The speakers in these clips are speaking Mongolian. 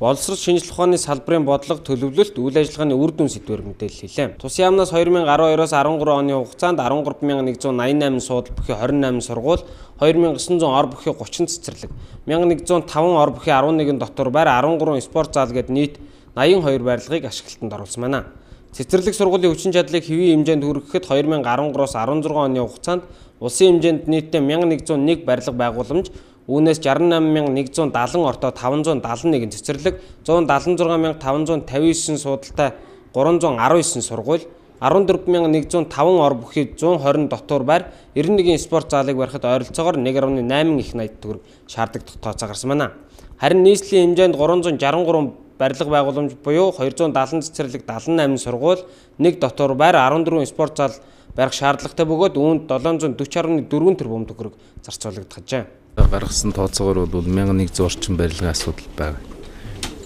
Боловсрол шинжлэх ухааны салбарын бодлого, төлөвлөлт, үйл ажиллагааны үр дүн сэдвээр мэдээлэл хийлээ. Тус яамнаас 2012-оос 13 оны хугацаанд 13,188 суудал бүхий 28 сургууль, 2900 ор бүхий 30 цэцэрлэг, 1105 ор бүхий 11 дотор байр, 13 спорт зал гээд нийт 82 барилгыг ашиглалтанд оруулсан байна. Цэцэрлэг сургуулийн хүчин чадлыг хэвийн хэмжээнд хүргэхэд 2013-аас 16 оны хугацаанд улсын хэмжээнд нийтдээ 1101 барилга байгууламж, үүнээс 68,170 ортой 571 цэцэрлэг, 176,559 суудалтай 319 сургууль, 14,105 ор бүхий 120 дотор байр, 91 спорт залыг барихад ойролцоогоор 1.8 их 80 төгрөг шаардлагатай тооцоо гарсан байна. Харин нийслэлийн хэмжээнд 363 барилга байгууламж буюу 270 цэцэрлэг, 78 сургууль, 1 дотор байр, 14 спорт зал барих шаардлагатай бөгөөд үүнд 740.4 тэрбум төгрөг зарцуулагдажээ. Гаргасан тооцоогоор бол 1100 орчим барилгын асуудал байгаа.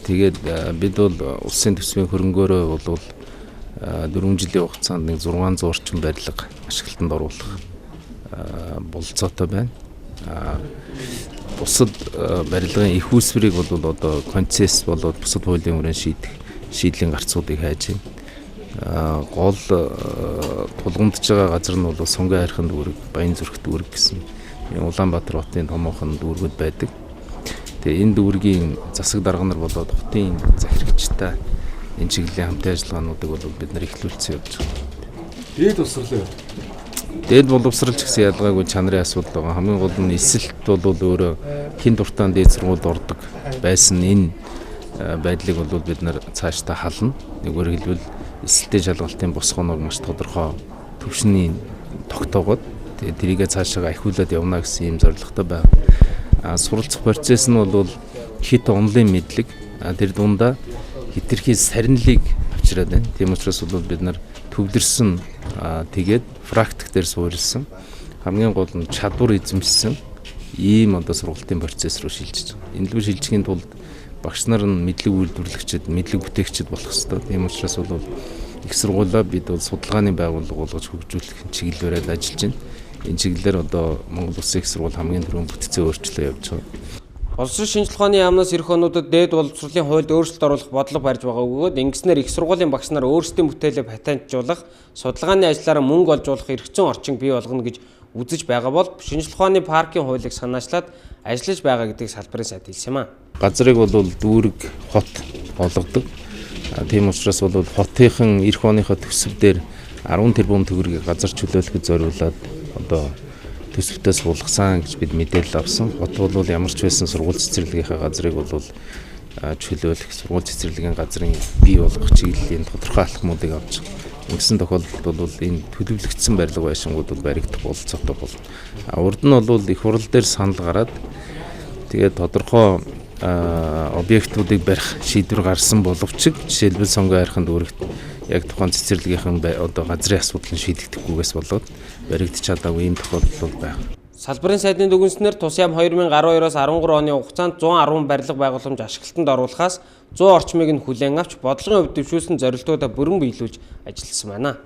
Тэгээд бид бол улсын төсвийн хөрөнгөөрөө бол 4 жилийн хугацаанд нэг 600 орчим барилга ашиглалтанд оруулах бололцоотой байна. Бусад барилгын их усвэрийг бол одоо концесс болоод бусад хуулийн хүрээнд шийдэх шийдлийн гарцуудыг хайж байна. Гол тулгамдж байгаа газар нь бол Сонгон хайрхан дүүрэг, Баян зүрх дүүрэг гэсэн Улаанбаатар хотын томоохон дүүргүүд байдаг. Тэгээ энэ дүүргийн засаг дарга нар болоод хотын захирагчтай энэ чиглэлийн хамтын ажиллагаануудыг бол бид нар эхлүүлсэн явж байгаа. Дээд боловсрол. Дээд боловсрол ч гэсэн ялгаагүй чанарын асуудал байгаа. Хамгийн гол нь эсэлт бол өөрөө хин дуртаан дээд сургуульд ордог байсан энэ байдлыг бол бид нар цаашдаа хална. Нэггээр хэлбэл эсэлтийн шалгалтын босгоног маш тодорхой төвшний тогтоогоод тэгээ тэрийгэ цаашаа ахиулаад явна гэсэн ийм зорилготой байна. Суралцах процесс нь бол хит онлын мэдлэг, тэр дундаа хэтэрхий сарнилыг авчираад байна. Тийм учраас бол бид нар төвлөрсөн, тэгээд практик дээр суурилсан, хамгийн гол нь чадвар эзэмшсэн ийм одоо сургалтын процесс руу шилжиж байгаа. Энэ рүү шилжихийн тулд багш нар нь мэдлэг үйлдвэрлэгчид, мэдлэг бүтээгчид болох ёстой. Тийм учраас бол их сургуулаа бид бол судалгааны байгууллага болгож хөгжүүлэх чиглэлээр ажиллаж байна. Энэ чиглэлээр одоо Монгол Улсын их сургууль хамгийн түрүүнд бүтцээ өөрчлөө явж байгаа. Боловсрол шинжлэх ухааны яамнаас ирэх онуудад дээд боловсролын хуульд өөрчлөлт оруулах бодлого барьж байгаа бөгөөд ингэснээр их сургуулийн багш нар өөрсдийн бүтээлээ патентжуулах, судалгааны ажлаараа мөнгө олжуулах эрх зүйн орчин бий болгоно гэж үзэж байгаа бол шинжлэх ухааны паркийн хуулийг санаачлаад ажиллаж байгаа гэдгийг салбарын сайд хэлсэн юм а. Газрыг бол дүүрэг хот болгодог. Тийм учраас бол хотынхан ирэх оныхоо төсөв дээр 10 тэрбум төгрөгийг газар чөлөөлөхөд зориулаад одоо төсөвтөө суулгасан гэж бид мэдээлэл авсан. Хот бол ямар ч байсан сургууль цэцэрлэгийнхээ газрыг бол чөлөөлөх, сургууль цэцэрлэгийн газрын бий болгох чиглэлийн тодорхой алхмуудыг авч байгаа. Ингэсэн тохиолдолд бол энэ төлөвлөгдсөн барилга байшингууд бол баригдах бололцоотой болно. Урд нь бол их хурал дээр санал гараад тэгээд тодорхой объектуудыг барих шийдвэр гарсан боловч жишээлбэл Сонгон хайрхан дүүрэгт яг тухайн цэцэрлэгийнхэн одоо газрын асуудал нь шийдэгдэхгүйгээс болоод баригдаж чадаагүй ийм тохиолдол бол байна. Салбарын сайдын дүгнснээр тус яам 2012-оос 13 оны хугацаанд 110 барилга байгууламж ашиглалтанд оруулахаас 100 орчмыг нь хүлээн авч бодлогын хувьд дэвшүүлсэн зорилтуудаа бүрэн биелүүлж ажилласан байна.